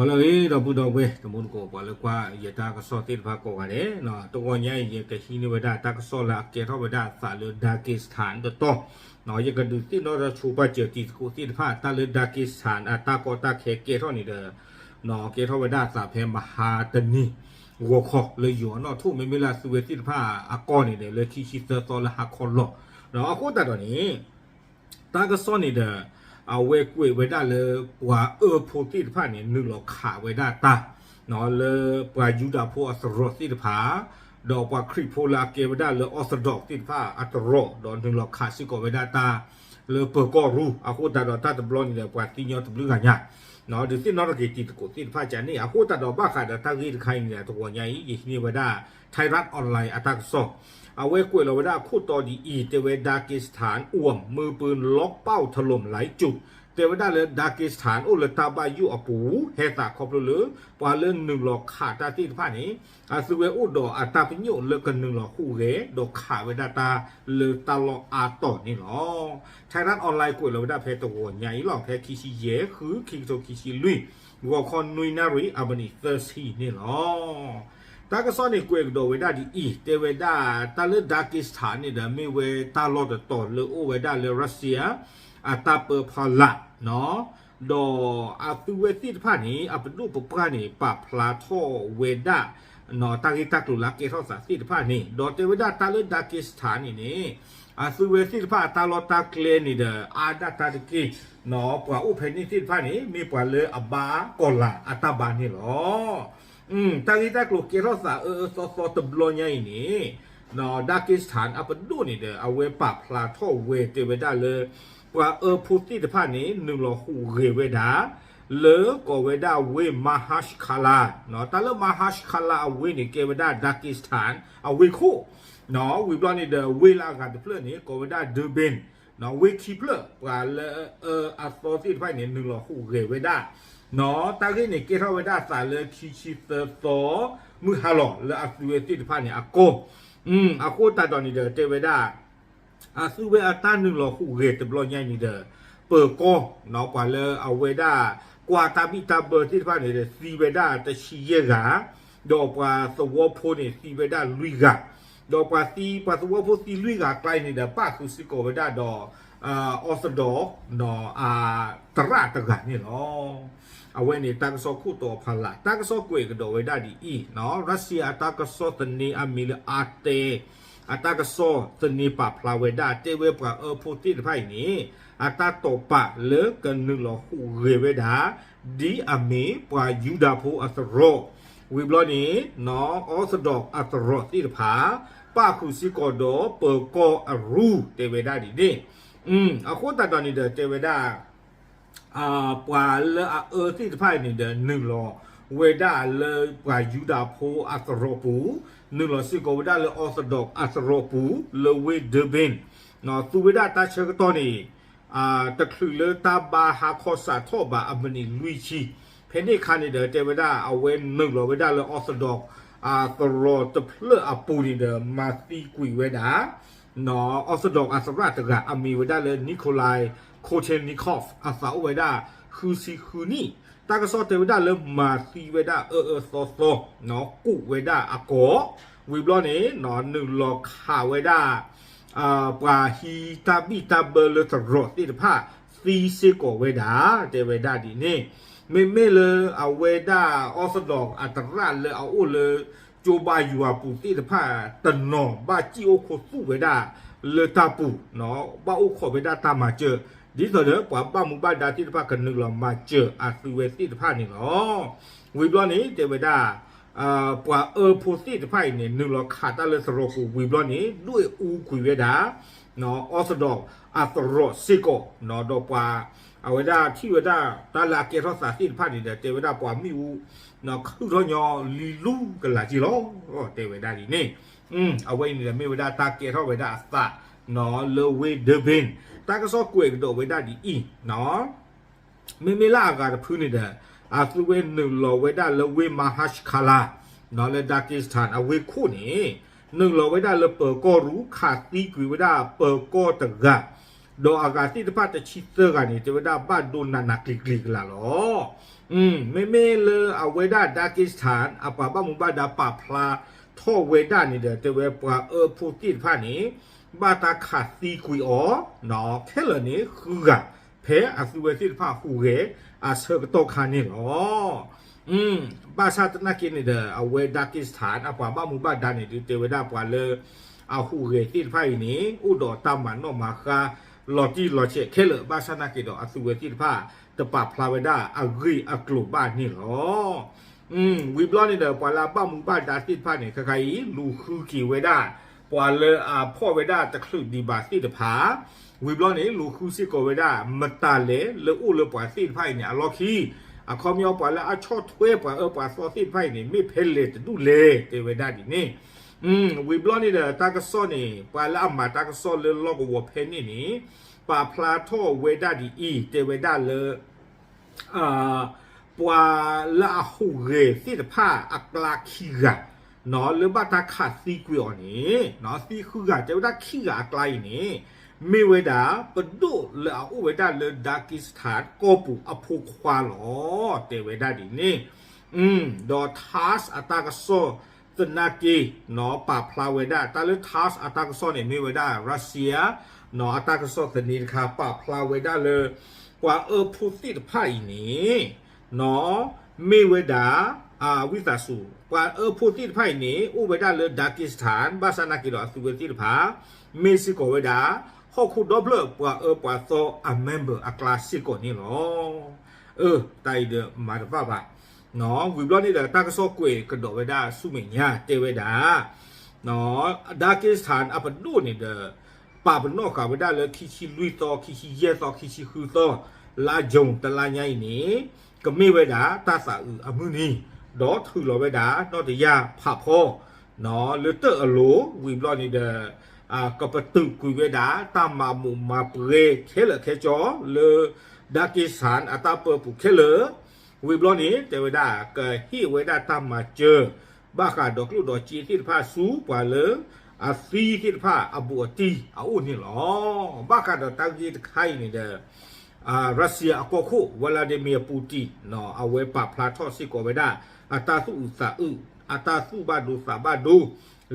ဟါလၢအဂ့ၤ ဒီပုၢ်ဒီဝဲၢ် တံၤသကိး ပှၤလၢကွၢ်ယတၢ်ကစီၣ်သ့ၣ်တဖၣ်ကိးဂၤဒဲး, တဂီၤညါအံၤ ယကဟံးန့ၢ်ဝဲဒၣ်တၢ်ကစီၣ်လၢအကဲထီၣ်ဝဲဒၣ်အသးလၢ Dagestan တတီၤ, ယကဒုးသ့ၣ်နီၣ်ထီၣ်ဆိပာ်စၢၤတံၤသကိးသ့ၣ်တဖၣ် တၢ်လၢ Dagestan အတၢ်ကီတၢ်ခဲကဲထီၣ်န့ၣ်ဒီး ကဲထီၣ်ဝဲဒၣ်အသးဖဲမဟါတနံၤ ဂီၤခီလၢယိၤအနီၣ်ထိၣ် မ့မ့ၢ်လၢအသုဝဲသ့ၣ်တဖၣ်အကီၢ်န့ၣ်ဒီး လၢခံဆံသၢသီလၢဟါခီလီၤ. အဃိသတးဒီးန့ၣ် တၢ်ကစီၣ်န့ၣ်ဒီး အဝဲကွဲးဝဲဒၣ်လၢပှၤအၢဖိသ့ၣ်တဖၣ်န့ၣ် နုာ်လီၤခးဝဲဒၣ်တၢ် လၢပှၤယူဒၤဖိအသရိာ်သ့ၣ်တဖၣ် ဒီးပှၤခရံာ်ဖိလၢအကဲဝဲဒၣ်လၢ Orthodox သ့ၣ်တဖၣ်အသရိာ် ဒီးနုာ်လီၤခးစ့ၢ်ကီးဝဲဒၣ်တၢ် လၢပၢၤကီၢ်ရူ အဃိသတးဒီးတၢ်တဘျီန့ၣ်ဒီး ပှၤသံညီတဘျုးဂၤညါ ဒုးသ့ၣ်နီၣ်ထီၣ်က့ၤတံၤသကိးသ့ၣ်တဖၣ်ကန့ၣ် အဃိသတးဒီးဘၣ်ဃးဒီးတၢ်ဂ့ၢ်တခါအံၤန့ၣ် တဂီၤညါအံၤ ယဟံးန့ၢ်ဝဲဒၣ် Thairath Online အတၢ်ကစီၣ် အဝဲကွဲးလီၤဝဲဒၣ်အခိၣ်တီဒ်အံၤ တဲဝဲ Dagestan အိၣ် มือปืนล็อกเป้าถล่มหลายจุด တဲဝဲဒၣ်လၢ Dagestan အိၣ်လၢတၢ်ဘၣ်ယိၣ်အပူၤ ဟဲသးခီဖျိလၢ ပှၤလၢနုာ်လီၤခးတၢ်သ့ၣ်တဖၣ်န့ၣ် အသုဝဲအိၣ်ဒီးအတၢ်ပညိၣ်လၢကနုာ်လီၤဟူးဂဲၤ ဒီးခးဝဲဒၣ်တၢ်လၢတၢ်လီၢ်အါတီၤန့ၣ်လီၤ. Thairath Online ကွဲးလီၤဝဲဒၣ်ဖဲတဂီၤညါအံၤလီၤ ဖဲခံဆံယဲၢ် ဃု ခံကထိခံဆံလွံၢ် ဂီၤခီနွံနၣ်ရံၣ် အမံးနံးသၢဆံန့ၣ်လီၤ. တၢ်ကစီၣ်န့ၣ်ကွဲးကဒီးဝဲဒၣ်ဒ်အံၤ တဲဝဲဒၣ် တၢ်လၢ Dagestan န့ၣ်ဒီး မ့ၢ်ဝဲတၢ်လီၢ်တတီၤလၢအိၣ်ဝဲဒၣ်လၢ Russia အတၢ်ပၢဖီလာ် ဒီးအသုဝဲသ့ၣ်တဖၣ်န့ၣ် အပဒိၣ်ပပှၢ်န့ၣ် ပာ်ဖျါထီၣ်ဝဲဒၣ် တၢ်ဂ့ၢ်တၢ်ကျိၤလၢအကဲထီၣ်သးသ့ၣ်တဖၣ်န့ၣ် ဒီးတဲဝဲဒၣ်တၢ်လၢ Dagestan န့ၣ်န့ၣ် အသုဝဲသ့ၣ်တဖၣ်အတၢ်လီၢ်တၢ်ကျဲန့ၣ်ဒီး အါဒၣ်တၢ်တက့ၢ် ပှၤအိၣ်ဖဲန့ၣ်သ့ၣ်တဖၣ်န့ၣ် မ့ၢ်ပှၤလၢအဘါကီၤလၤအတၢ်ဘါန့ၣ်လီၤ. တၢ်ဂ့ၢ်တၢ်ကျိၤကဲထီၣ်သးအၢအၢသီသီတဘျီညါအံၤန့ၣ် Dagestan အပဒိၣ်န့ၣ်ဒီး အဝဲပာ်ဖျါထီၣ်ဝဲတဲဝဲဒၣ်လၢ ပှၤအၢဖိသ့ၣ်တဖၣ်န့ၣ် နုာ်လီၤဟူးဂဲၤဝဲဒၣ် လၢကိးဝဲဒၣ်ဝ့ၢ် Makhachkala တၢ်လၢ Makhachkala အဝ့ၢ်န့ၣ် ကဲဝဲဒၣ် Dagestan အဝ့ၢ်ခိၣ် ဝံၤဘျီန့ၣ်ဒီး ဝ့ၢ်လၢအဂၤတဖျၢၣ်န့ၣ် ကိးဝဲဒၣ် Durbin ဝ့ၢ်ခံဖျၢၣ် ပှၤလၢအအၢအသီသ့ၣ်တဖၣ်န့ၣ် နုာ်လီၤဟူးဂဲၤဝဲဒၣ် တၢ်ဂ့ၢ်န့ၣ်ကဲထီၣ်ဝဲဒၣ်အသးလၢခံဆံသၢသီ မုၢ်ဟါလီၤ လၢအသုဝဲသ့ၣ်တဖၣ်န့ၣ်အကီၢ် အဃိသတးဒီးန့ၣ်ဒီး တဲဝဲဒၣ် အသုဝဲအတၢ်နုာ်လီၤဟူးဂဲၤတဘျီညါအံၤန့ၣ်ဒီး ပၢၤကီၢ် ပှၤလၢအဝဲဒၣ် ကွၢ်တၢ်ဘံၣ်တၢ်ဘၢသ့ၣ်တဖၣ်န့ၣ်ဒီး သံဝဲဒၣ်တဆံယဲၢ်ဂၤ ဒီးပှၤသဝီဖိန့ၣ်သံဝဲဒၣ်လွံၢ်ဂၤ ဒီးပှၤသံ ပှၤသဝီဖိသံလွံၢ်ဂၤအကျါန့ၣ်ဒီး ပၣ်ဃုာ်စ့ၢ်ကီးဝဲဒၣ်ဒီး Orthodox သရၣ်တဂၤန့ၣ်လီၤ. အဝဲန့ၣ်တၢ်ကစီၣ်ခိၣ်တီဖီလာ် တၢ်ကစီၣ်ကွဲးကဒီးဝဲဒၣ်ဒ်အံၤ Russia အတၢ်ကစီၣ်သန့အမံၤလၢ RT အတၢ်ကစီၣ်သန့ပာ်ဖျါဝဲဒၣ် တဲဝဲပှၤအၢဖိသ့ၣ်တဖၣ်အံၤန့ၣ် အတၢ်တိာ်ပာ်လၢကနုာ်လီၤဟူးဂဲၤဝဲဒၣ် ဒ်အမ့ၢ်ပှၤယူဒၤဖိအသရိာ် ဝံၤဘျီန့ၣ် Orthodox အသရိာ်သ့ၣ်တဖၣ် ပၣ်ဃုာ်စ့ၢ်ကီးဒီးပၢၤကီၢ်အရူ တဲဝဲဒၣ်ဒ်န့ၣ် အဃိသတးဒီးန့ၣ်ဒီး တဲဝဲဒၣ် ပှၤလၢအအၢသ့ၣ်တဖၣ်အံၤန့ၣ်ဒီး နုာ်လီၤဝဲဒၣ်လၢပှၤယူဒၤဖိအသရိာ်ပူၤ, နုာ်လီၤစ့ၢ်ကီးဝဲဒၣ်လၢ Orthodox အသရိာ်ပူၤ လၢဝ့ၢ် Durbin သူဝဲဒၣ်တၢ်ဆၢကတီၢ်န့ၣ် တချုးလၢတၢ်ဘါဟးခီစးထီၣ်ဘၣ်အမံးနံးလွံၢ်ဆံ, ဖဲန့ၣ်အခါန့ၣ်ဒီး တဲဝဲဒၣ်အဝဲနုာ်လီၤဝဲဒၣ်လၢ Orthodox အသရိာ်တဖျၢၣ်အပူၤန့ၣ်ဒီး မၤသံကွံာ်ဝဲဒၣ် Orthodox အသရၣ်တဂၤ အမံၤဝဲဒၣ်လၢ Nikolai Kotelnikov အသးအိၣ်ဝဲဒၣ် ဃုဆံဃုနံၣ်, တၢ်ကစီၣ်တဲဝဲဒၣ်လၢမၤသံဝဲဒၣ်အၢအၢသီသီ, ကူးဝဲဒၣ်အကိာ်, ဝံၤဘျီန့ၣ် နုာ်လီၤခးဝဲဒၣ် ပှၤဟံးတၢ်ဘံၣ်တၢ်ဘၢလၢသရိာ်သ့ၣ်တဖၣ် သံစ့ၢ်ကီးဝဲဒၣ် တဲဝဲဒၣ်ဒ်န့ၣ်, မ့မ့ၢ်လၢအဝဲဒၣ် Orthodox အသရၣ်လၢအအိၣ်လၢ ကၠိဘါယွၤပူၤသ့ၣ်တဖၣ်တနီၤ ဘၣ်စံၣ်အိၣ်ခိးသူၣ်ဝဲဒၣ်လၢတၢ်ပူၤ, ဘၣ်အိၣ်ခိးဝဲဒၣ်တၢ်မၤစၢၤ, ဒ်သိးဒီးပှၤဘၣ်မူဘၣ်ဒါသ့ၣ်တဖၣ်ကနုာ်လီၤမၤစၢၤအသုဝဲသ့ၣ်တဖၣ်န့ၣ်လီၤ. ဝံၤဘျီန့ၣ် တဲဝဲဒၣ် ပှၤအၢဖိသ့ၣ်တဖၣ်အံၤန့ၣ် နုာ်လီၤခးတၢ်လၢသရိာ်ပူၤဝံၤဘျီန့ၣ် ဒွဲၣ်အူကွံာ်ဝဲဒၣ် Orthodox အသရိာ်စ့ၢ်ကီး, ဒီးပှၤ အဝဲဒၣ်ထံၣ်ဝဲဒၣ်တၢ်လၢအကဲထီၣ်သးသ့ၣ်တဖၣ်န့ၣ်ဒီး တဲဝဲဒၣ်ပှၤမ့ၣ်အူ ခုၣ်ထီၣ်ညီလံလူကလးက့လီၤ, တဲဝဲဒၣ်ဒ်န့ၣ်, အဝဲအံၤန့ၣ်ဒီးမ့ၢ်ဝဲဒၣ်တၢ်ကဲထီၣ်ဝဲဒၣ်အသး လၢဝ့ၢ် Durbin, တၢ်ကစီၣ်ကွဲးကဒီးဝဲဒၣ်ဒ်အံၤ မ့မ့ၢ်လၢအဂၤတဖုန့ၣ်ဒီး အသုဝဲနုာ်လီၤဝဲဒၣ်လၢဝ့ၢ် Makhachkala လၢ Dagestan အဝ့ၢ်ခိၣ်န့ၣ် နုာ်လီၤဝဲဒၣ်လၢပၢၤကီၢ်ရူ ခးသံကွံာ်ဝဲဒၣ်ပၢၤကီၢ်တဂၤ, ဒီးအဂၤသ့ၣ်တဖၣ်တဆံသၢဂၤန့ၣ် တဲဝဲဒၣ်ဘၣ်ဒိနးနးကျံၤကျံၤကလာ်လီၤ. မ့မ့ၢ်လၢအဝဲဒၣ် Dagestan အပှၤဘၣ်မူဘၣ်ဒါပာ်ဖျါထီၣ်ဝဲဒၣ်န့ၣ်ဒီး တဲဝဲပှၤအၢဖိသ့ၣ်တဖၣ်န့ၣ် ဘၣ်တၢ်ခးသံကွံာ်အီၤ ခဲလၢာ်န့ၣ် ဃုဂၤ ဖဲအသုဝဲသ့ၣ်တဖၣ်ဟူးဂဲၤအဆၢကတီၢ်ခါန့ၣ်လီၤ. ဘၣ်ဆၣ်သနာ်က့န့ၣ်ဒီး အဝဲ Dagestan အပှၤဘၣ်မူဘၣ်ဒါန့ၣ်ဒုး တဲဝဲဒၣ်ပှၤလၢအဟူးဂဲၤသ့ၣ်တဖၣ်အံၤန့ၣ် အိၣ်ဒီးတၢ်မၤနီၣ်မၤဃါ လီၤတံၢ်လီၤဆဲးခဲလၢာ် ဘၣ်ဆၣ်သနာ်က့ဒီး အသုဝဲသ့ၣ်တဖၣ် တပာ်ဖျါဝဲဒၣ်အဂ့ၢ်အကျိၤဘၣ်န့ၣ်လီၤ. ဝံၤဘျီန့ၣ်ဒီး ပှၤလၢအဘၣ်မူဘၣ်ဒါသ့ၣ်တဖၣ်န့ၣ် ခဲခါအံၤ လူၤဃုက့ၤဝဲဒၣ် ပှၤလၢအဖီၣ်ဝဲဒၣ်တချုးဒံးဘၣ်သ့ၣ်တဖၣ် ဝံၤဘျီန့ၣ် လူၤဃုစ့ၢ်ကီးဝဲဒၣ် မတၤလဲၣ်လၢအိၣ်လၢပှၤသ့ၣ်တဖၣ်အံၤန့ၣ် အလီၢ်ခံ အခီပညီပှၤလၢအဆီၣ်ထွဲပှၤအၢပှၤသီသ့ၣ်တဖၣ်အံၤန့ၣ် မ့ၢ်ဖဲလဲၣ်တဒူၣ်လဲၣ် တဲဝဲဒၣ်ဒ်န့ၣ်. ဝံၤဘျီန့ၣ်ဒီး တၢ်ကစီၣ်န့ၣ် ပှၤလၢအမၤတၢ်ကစီၣ်လၢလီၢ်ကဝီၤဖဲန့ၣ်န့ၣ် ပာ်ဖျါထီၣ်ဝဲဒၣ်ဒ်အံၤ တဲဝဲဒၣ်လၢ ပှၤလၢအဟူးဂဲၤသ့ၣ်တဖၣ်အကျါခံဂၤ လၢဘၣ်တၢ်ခးသံကွံာ်အီၤန့ၣ် သံဃုဂၤ တဲဝဲဒၣ်ခံဂၤအကျါအံၤန့ၣ် မ့ၢ်ဝဲဒၣ် ပဒိၣ်လၢအအိၣ်ဝဲဒၣ်လၢ Dagestan ကီၢ်ပူၤအဖိခွါလီၤ တဲဝဲဒၣ်ဒ်န့ၣ်. ဒီး TASS အတၢ်ကစီၣ်သနာ်က့ ပာ်ဖျါဝဲဒၣ် တၢ်လၢ TASS အတၢ်ကစီၣ်န့ၣ် မ့ၢ်ဝဲဒၣ် Russia အတၢ်ကစီၣ်သန့တခါ ပာ်ဖျါဝဲဒၣ်လၢ ပှၤအၢဖိသ့ၣ်တဖၣ်အံၤန့ၣ် မ့ၢ်ဝဲဒၣ် ဝံသးစူၤ ပှၤအၢဖိသ့ၣ်တဖၣ်အံၤန့ၣ် အိၣ်ဝဲဒၣ်လၢ Dagestan ဘၣ်ဆၣ်သနာ်က့ဒီး အသုဝဲသ့ၣ်တဖၣ် မ့ၢ်စ့ၢ်ကီးဝဲဒၣ် ဟီၣ်ခိၣ်ဒီဖျၢၣ်ပှၤအၢပှၤသီအ member အကျါစ့ၢ်ကီးန့ၣ်လီၤ. အၢ တၢ်အံၤဒီးမၤတဘၣ်ဘၣ်. ဝံၤဘျီန့ၣ်ဒီး တၢ်ကစီၣ်ကွဲးကဒီးဝဲဒၣ်ဆူမဲာ်ညါ တဲဝဲဒၣ် Dagestan အပဒိၣ်န့ၣ်ဒီး ပာ်ပနီၣ်ဃာ်ဝဲဒၣ်လၢခံဆံလွံၢ်သီ ခံဆံယဲၢ်သီ ခံဆံဃုသီ လါ June တလါညါအံၤန့ၣ် ကမ့ၢ်ဝဲဒၣ်တၢ်သးအုးအမုၢ်နံၤ ဒီးထုးလီၤဝဲဒၣ်နီၣ်တယၢ်ဖးဖီ လၢတၢၣ်အလိၤ ဝံၤဘျီန့ၣ်ဒီး ကပတုာ်ကွံာ်ဝဲဒၣ် တၢ်မၤမိၣ်မၤပှဲၤခဲလၢာ်ခဲဆ့လၢ Dagestan အတၢ်ပၢပူၤခဲလၢာ် ဝံၤဘျီန့ၣ် တဲဝဲဒၣ် ကဟ့ၣ်ဝဲဒၣ်တၢ်မၤစၢၤ ဘၣ်ဃးဒီးကျိၣ်ဒီးစ့သ့ၣ်တဖၣ်ဆူပှၤလၢ အသံသ့ၣ်တဖၣ်အဘူးအတံၢ်အအိၣ်န့ၣ်လီၤ. ဘၣ်ဃးဒီးတၢ်ဂ့ၢ်တခါအံၤန့ၣ်ဒီး Russia အကီၢ်ခိၣ် Vladimir Putin အဝဲပာ်ဖျါထီၣ်စ့ၢ်ကီးဝဲဒၣ် အတၢ်သူၣ်အုးသးအုး အတၢ်သူၣ်ဘၣ်ဒိသးဘၣ်ဒိ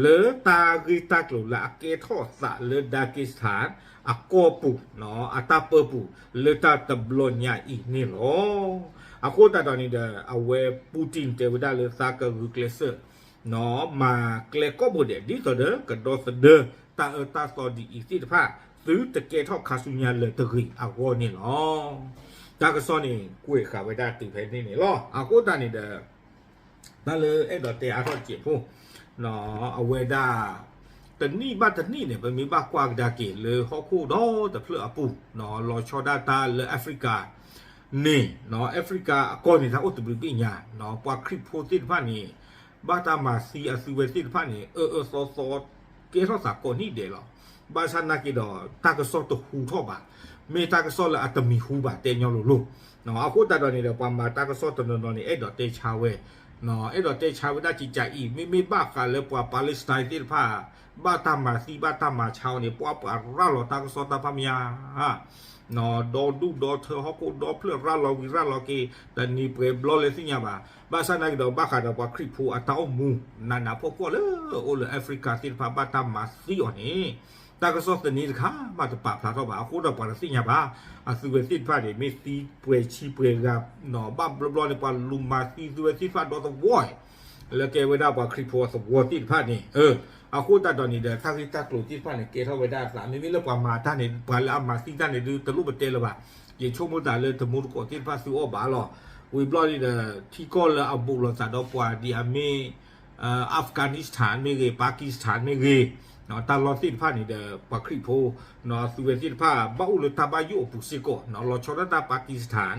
လၢတၢ်ဂ့ၢ်တၢ်ကျိၤလၢအကဲထီၣ်သးလၢ Dagestan အကီၢ်ပူၤ အတၢ်ပၢပူၤ လၢတၢ်တဘျီညါအံၤန့ၣ်လီၤ. အဃိသတးဒီးန့ၣ်ဒီး အဝဲ Putin တဲဝဲဒၣ်လၢသးကဂုာ်ကျဲးစၢး မၤကျဲကိးဘိဒဲး ဒ်သိးဒီး ကဒီသဒၢ တၢ်အၢတၢ်သီဒ်အံၤသ့ၣ်တဖၣ် သုတကဲထီၣ်ခါဆူညါလၢၤတဂ့ၤအဂီၢ်န့ၣ်လီၤ. တၢ်ကစီၣ်န့ၣ် ကွဲးဃာ်ဝဲဒၣ်တုၤဖဲန့ၣ်န့ၣ်လီၤ. အဃိသတးန့ၣ်ဒီး တၢ်လၢအဲၣ်ဒိးတဲအါထီၣ်တစဲးဖိ အဝဲဒၣ် တနံၣ်ဘၣ်တနံၣ်န့ၣ် ပမ့ၢ်ဘၣ်ကွၢ်ကဒါက့ၤလၢဟီၣ်ခိၣ်ဒီတဖျၢၣ်အပူၤ လီၤဆီဒၣ်တၢ်လၢ Africa န့ၣ် Africa အကီၢ်န့ၣ် တၢ်အိၣ်တဘျုးဘ့ၣ်ညါ ပှၤခရံာ်ဖိသ့ၣ်တဖၣ်န့ၣ် ဘၣ်တၢ်မၤသံအသုဝဲသ့ၣ်တဖၣ်န့ၣ် အၢအၢသီသီ ကဲထီၣ်သးကိးနံၣ်ဒဲးလီၤ. ဘၣ်ဆၣ်သနာ်က့ဒီး တၢ်ကစီၣ်တဟူထီၣ်ဘၣ်, မ့ၢ်တၢ်ကစီၣ်လၢအတမံၤဟူဘၣ်တဲညီလိၤလိၤ. အဃိသတးဒီးန့ၣ်ဒီး ပှၤမၤတၢ်ကစီၣ်တနီၤနီၤန့ၣ် အဲၣ်ဒိးတဲဆါဝဲ, အဲၣ်ဒိးတဲဆါဝဲဒၣ်ကကးအံၤ မ့မ့ၢ်ဘၣ်ဃးလၢပှၤ Palestine သ့ၣ်တဖၣ် ဘၣ်တၢ်မၤသံဘၣ်တၢ်မၤဆါအီၤန့ၣ် ပှၤပှၤရၤလီၤတၢ်ကစီၣ်တၢ်ဖးမယါ ဒီဒူၣ်ဒီထၢဟီၣ်ခိၣ်ဒီဖျၢၣ်ရၤလီၤဝံၤရၤလီၤက့ၤ တနံၤပှဲၤဘျီလၢသ့ၣ်ညါဘၣ်. ဘၣ်ဆၣ်သနာ်က့ဒီး ဘၣ်ဃးဒီးပှၤခရံာ်ဖိအတၢ်အိၣ်မူ နးနးဖှီၣ်ဖှီၣ်လၢအိၣ်လၢ Africa သ့ၣ်တဖၣ်ဘၣ်တၢ်မၤသံအီၤန့ၣ် တၢ်ကစီၣ်သန့တခါမးတပာ်ဖျါထီၣ်ဘၣ်. အဃိဒီးပှၤတသ့ၣ်ညါဘၣ် အသုဝဲသ့ၣ်တဖၣ်န့ၣ် မ့ၢ်သံပှဲၤဆံပှဲၤဂၤ ဘၣ်ဘျီဘျီန့ၣ် ပှၤလူၤမၤသံသုဝဲသ့ၣ်တဖၣ်ဒီသဝီ လၢကဲဝဲဒၣ်ပှၤခရံာ်ဖိအသဝီသ့ၣ်တဖၣ်န့ၣ် အဃိသတးဒီးန့ၣ်ဒီး တၢ်ဂ့ၢ်တၢ်ကျိၤသ့ၣ်တဖၣ်န့ၣ် ကဲထီၣ်ဝဲဒၣ်အသး မ့မ့ၢ်လၢပှၤမၤတၢ်န့ၣ် ပှၤလၢအမၤသံတၢ်န့ၣ်ဒုး တလိၣ်ပတဲလၢၤဘၣ်. ယဆိကမိၣ်သးလၢတမူတကိးသ့ၣ်တဖၣ်သုအီၣ်ဘၣ်လီၤ. ဝံၤဘျီန့ၣ်ဒီး ထံကီၢ်လၢအဘူးလိာ်သးဒီးပှၤဒ်အမ့ၢ် Afghanistan မ့ၢ်ဂ့ၤ Pakistan မ့ၢ်ဂ့ၤ တၢ်လီၢ်သ့ၣ်တဖၣ်န့ၣ်ဒီး ပှၤခရံာ်ဖိ သုဝဲသ့ၣ်တဖၣ် ဘၣ်အိၣ်လၢတၢ်ဘၣ်ယိၣ်အပူၤစ့ၢ်ကီး လီၤဆီဒၣ်တၢ် Pakistan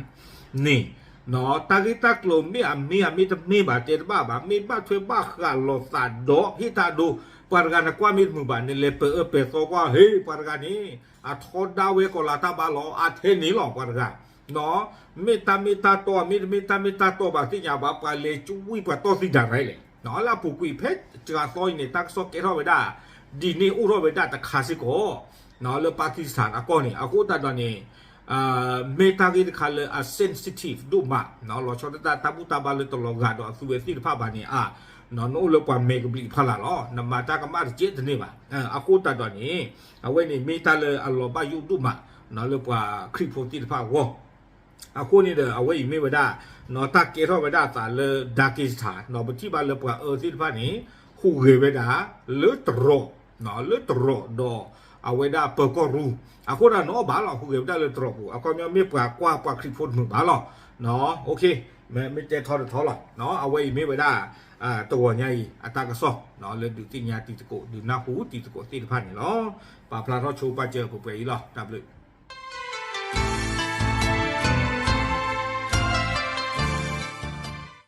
န့ၣ် တၢ်ဂ့ၢ်တၢ်ကျိၤမ့ၢ်အမ့ၢ်အမ့ၢ်တမ့ၢ်ဘၣ်တဲတဘၣ်ဘၣ် မ့ၢ်ဘၣ်ထွဲဘၣ်ဃးလိာ်သးဒီးဟ့ၣ်တၢ်ဒိ ပှၤတဂၤနကွၢ်မ့ၢ်တမုာ်ဘၣ် နလဲၤပၢၤအၢပၢၤသီကွၢ် ဟ့ၣ် ပှၤတဂၤန့ၣ် အထီဒါဝဲကီးလၤတၢ်ဘါလီၤ အထဲန့ၣ်လီၤ ပှၤတဂၤ မ့ၢ်တၢ်မ့ၢ်တၢ်တီ မ့ၢ်တမ့ၢ်တၢ်မ့ၢ်တၢ်တီဘၣ်သ့ၣ်ညါဘၣ် ပှၤလဲၤကွံာ်ပှၤတီၢ်သံဒၣ်ရၤလဲၣ် လၢအပူၤကွံာ်ဖဲစှၤသီအံၤန့ၣ် တၢ်ကစီၣ်ကဲထီၣ်ဝဲဒၣ် ဒ်န့ၣ်အိၣ်ထီၣ်ဝဲဒၣ်တခါစ့ၢ်ကီး လၢ Pakistan အကီၢ်န့ၣ် အဃိသတးဒီးန့ၣ် မ့ၢ်တၢ်ဂ့ၢ်တခါလၢအ sensitive ဒိၣ်မး လီၤဆီဒၣ်တၢ် တၢ်ဘူၣ်တၢ်ဘါလၢတလီၤဂာ်ဒီးအသုဝဲသ့ၣ်တဖၣ်ဘၣ်န့ၣ် အ နအိၣ်လၢပှၤမဲာ်ကဘျံးဖီလာ်လီၤ. နမၤတၢ်ကမၣ်တကဲးတန့ၢ်ဘၣ်. အဃိသတးဒီးန့ၣ် အဝဲန့ၣ်မ့ၢ်တၢ်လၢအလီၤဘၣ်ယိၣ်ဒိၣ်မး လၢပှၤခရံာ်ဖိသ့ၣ်တဖၣ်အဂီၢ် အဃိန့ၣ်ဒီး အဝဲအံၤမ့ၢ်ဝဲဒၣ် တၢ်ကဲထီၣ်ဝဲဒၣ်အသးလၢ Dagestan ပထံၣ်ဘၣ်လၢပှၤအၢသ့ၣ်တဖၣ်န့ၣ် ဟူးဂဲၤဝဲဒၣ် လၢတရီး လၢတရီးဒီး အဝဲဒၣ်ပၢၤကီၢ်ရူၢ် အဃိဒီးနအီၣ်ဘၣ်လီၤ ဟူးဂဲၤဝဲဒၣ်လၢတရီးပူၤ အခီပညီမ့ၢ်ပှၤကွၢ်ပှၤခရံာ်ဖိတမုာ်ဘၣ်လီၤ. မ့ၢ်တဲထီတထီလီၤ. အဝဲအံၤမ့ၢ်ဝဲဒၣ် တဂီၤညါအံၤ အတၢ်ကစီၣ် လၢဒုးသ့ၣ်ညါတံၤသကိး ဒုးနၢ်ဟူတံၤသကိးသ့ၣ်တဖၣ်န့ၣ်လီၤ. ပာ်ဖျါထီၣ်ဆိပာ်စၢၤပှဲၤပှဲၤအံၤလီၤ. တၢ်ဘျုး